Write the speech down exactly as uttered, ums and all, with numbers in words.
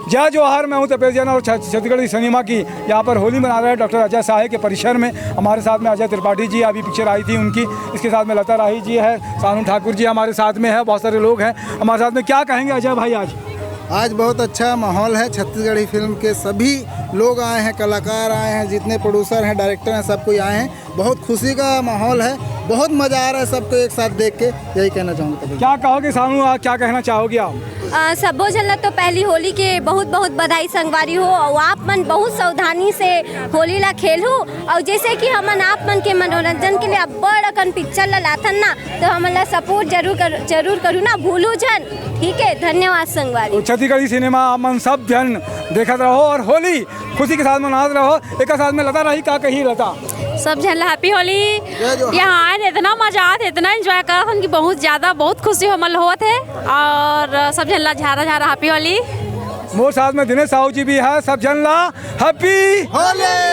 जय जोहार, मैं हूं तपेश जैन और छ-, छत्तीसगढ़ी सिनेमा की यहाँ पर होली मना रहे हैं डॉक्टर अजय साहे के परिसर में। हमारे साथ में अजय त्रिपाठी जी, अभी पिक्चर आई थी उनकी, इसके साथ में लता राही जी है, सानू ठाकुर जी हमारे साथ में है, बहुत सारे लोग हैं हमारे साथ में। क्या कहेंगे अजय भाई आज? आज बहुत अच्छा माहौल है। छत्तीसगढ़ी फिल्म के सभी लोग आए हैं, कलाकार आए हैं, जितने प्रोड्यूसर हैं, डायरेक्टर हैं, सब कोई आए हैं। बहुत खुशी का माहौल है, बहुत मजा आ रहा है सबको एक साथ देख के। यही कहना चाहूँगा। क्या कहोगे सानू, आज क्या कहना चाहोगे आप? अ, सब्बो झन ला तो पहली होली के बहुत बहुत बधाई संगवारी हो। और आप मन बहुत सावधानी से होली ला खेलहू, और जैसे कि हमन आप मन के मनोरंजन के लिए अब्बड़ अकन पिक्चर ला लाथन ना, तो हमन ला सपोर्ट जरूर कर, जरूर करू ना, भूलू झन। ठीक है, धन्यवाद संगवारी। तो छत्तीसगढ़ी सिनेमा आप मन सब झन देखत रहो और होली खुशी के साथ मनात रहो। एक साथ में लता राही का कही, लता? सब झन ला हैप्पी होली। जय जोहार। यहाँ आए इतना मजा आत, इतना एंजॉय करत हन कि बहुत ज्यादा, बहुत खुशी हमन ला होत है। और सब झन ला झारा झारा हैप्पी होली। मोर साथ में दिनेश साहू जी भी है। सब झन ला हैप्पी होली।